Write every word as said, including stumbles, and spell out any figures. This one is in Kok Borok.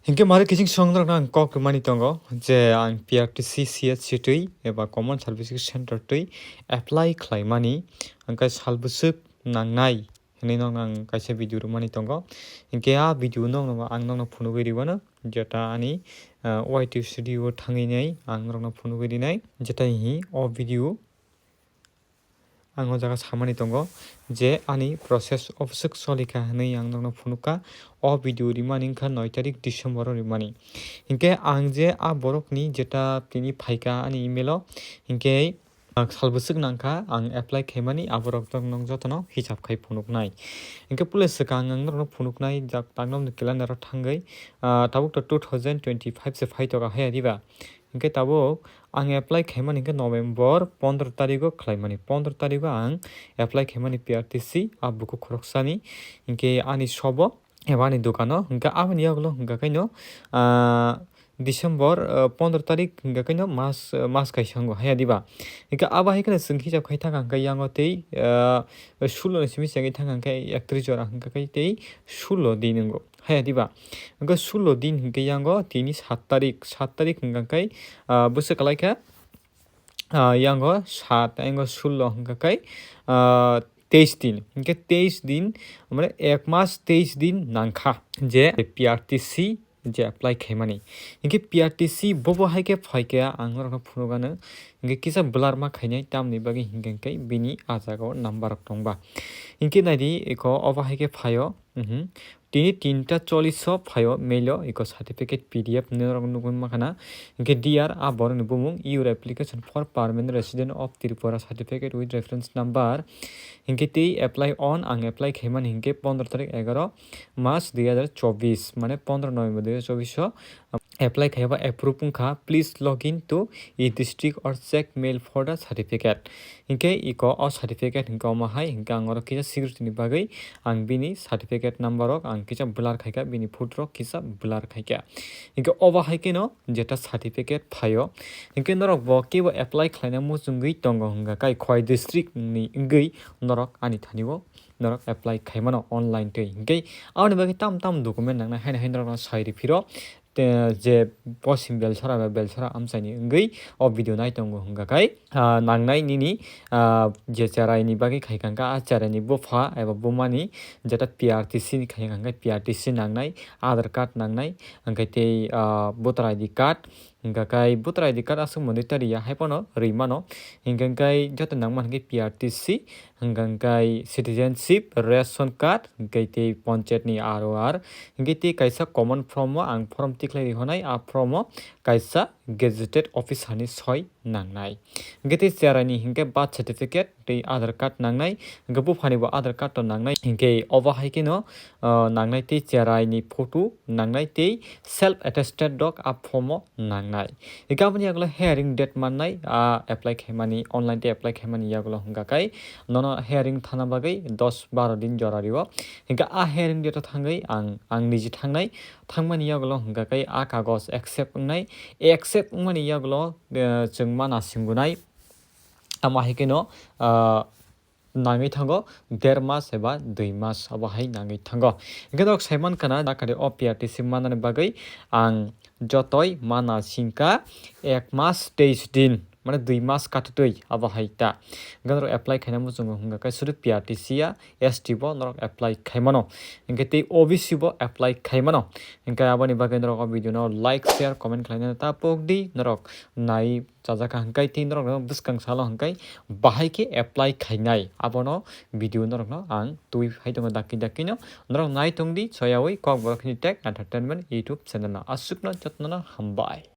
Hinkhe mari kiching song norokno ang kok rwmani tongo je ang P R T C C H C twi eba Common Service Center twi apply khlaimani, hwnkhe sal bwswk nangnai hinwi nokno ang kaisa video rwmani tongo. Hinkhe a video nokno ang nokno phunugwi rwmano, jeta ani, ah, Y T studio o thangwi nai ang norokno phunugwi rinai, jeta hi o video ang o jaga samani tongo je ani process obwswk solikha hinwi ang nokno phunukha. O video rimani wngkha noi tarik December o rimani. Hinkhe ang je a borokni jeta tini phaikha ani email o, hinkhe ang sal bwswk nangkha ang apply khaimani, aborok jok nong jotono hisab khai phunuknai. Hinkhe pule swkang ang norokno phunuknai jak taknokni calendar o thangwi, ah, tabuk to two thousand twenty-five se phaitoka haya diba? Hinkhe tabuk ang apply khaimani hinkhe November pondro tarigo khlaimani, pondro tarigo ang apply khaimani P R T C a bukhuk khoroksani, hinkhe ani sobo eba ani dukano, hinkhe aboni yagulo hinkhe kaino, ah, December, ah, pondro tarik hinkhe kaino mas, mas kaisa wngo haya diba? Hinkhe abo hai kheno chwng hisab khai thangkha hinkhe yango tei, ah, sullo ni simi chengwi thangkha hinkhe ektris jora hinkhe kai tei sullo din wngo. Haya diba? Hinkhe sullo din hinkhe yango tini sat tarik, sat tarik hinkhe, ah, bwswk kwlai kha, ah, yango sat, yango sullo hinkhe kai, ah, teis din. Hinkhe teis din, mane ek mas teis din nangkha je P R T C je apply khaimani. Hinkhe P R T C bobo hai khe phaikha ang norokno phunukgano. Hinkhe kisa blur ma khainai tamni bagwi hinkhe kai bini a jagao number rok tongba. Hinkhe naidi eko obo hai khe phaio. Mhm. Tini tinta chollish o phaio mail o eko certificate P D F norok nugwi mankha na. Hinkhe D R a borokni bumung, your application for permanent resident of Tripura certificate with reference number. Hinkhe tei apply on, ang apply khaimani hinkhe pondro tarik egaro mas dui hazar chobbish, mane pondro November dui hazar chobbish o apply khaiba approve wngkha. Please log in to e-district or check mail for the certificate. Hinkhe eko o certificate hinkhe omo hai, hinkhe ang oro kisa security ni bagwi ang bini certificate number rok ang kisa blur khaikha, bini photo rok kisa blur khaikha. Hinkhe obo hai kheno jeta certificate phaio, hinkhe norok bo kebo apply khlaina muchungwi tongo hwnga kai Khowai district ni wngwi norok ani thani o norok apply khaimano online twi. Hinkhe aboni bagwi tam tam document nangnai haino hai norokno sai rw phiro. Te je posim Belsora ba Belsora amchaini wngwi o video nai tongo hwnga kai, ah, nangnai nini, ah, je cherai ni bagwi khai kangkha, a cherai ni bupha eba buma ni jeta P R T C ni khai kangkha, P R T C nangnai, Aadhaar card nangnai, hwnkhe tei, ah, voter I D card, hwnkha kai voter I D card aswk mwnwi ta riya, hai phano rwi mano, hinkhe kai joto nangma hinkhe P R T C, hwnkha kai citizenship, ration card, hwnkhe tei panchayat ni R O R, hwnkhe tei kaisa common form o ang form tikhlai rihonai, a form o kaisa gazetted officer ni soi nangnai. Hwnkhe tei cherai ni hinkhe birth certificate tei Aadhaar card nangnai, hwnkhe buphani bo Aadhaar card to nangnai, hinkhe obo hai kheno, ah, nangnai tei cherai ni photo nangnai tei self attested dok a form o nangnai. Hinkhe aboni yagulo hearing date mannai, a apply khaimani, online tei apply khaimani yagulo hwnkha kai nono hearing thana bagwi dos baro din jora rio. Hinkhe a hearing date o thangwi ang, ang niji thangnai, thangmani yagulo hwnkha kai a kagoj accept wngnai, accept wngmani yagulo, eh, chwng ma nasingunai. Amo hai kheno, ah, nangwi thango der mas eba dui mas abo hai nangwi thango. Hinkhe norok saiman kana dakari o P R T C mannani bagwi ang jotoi ma nasingkha ek mas teis din, mane dui mas katitwi abo hai ta. Hinkhe norok apply khaina muchungo hwnkha khe sudu P R T C ya, S T bo norok apply khaimano. Hinkhe tei O B C bo apply khaimano. Hinkhe aboni bagwi norok o video no like, share, comment khlaina ta pokdi norok nai chajakha hwnkhe tei norokno bwskang salo hwnkhe bahai khe apply khainai. Abono video norokno ang twi phai tongo dakti dakti no. Norok nai tongdi soyawi Kokborok Hindi Tech Entertainment YouTube channel no. Aswkno jotno no hambai.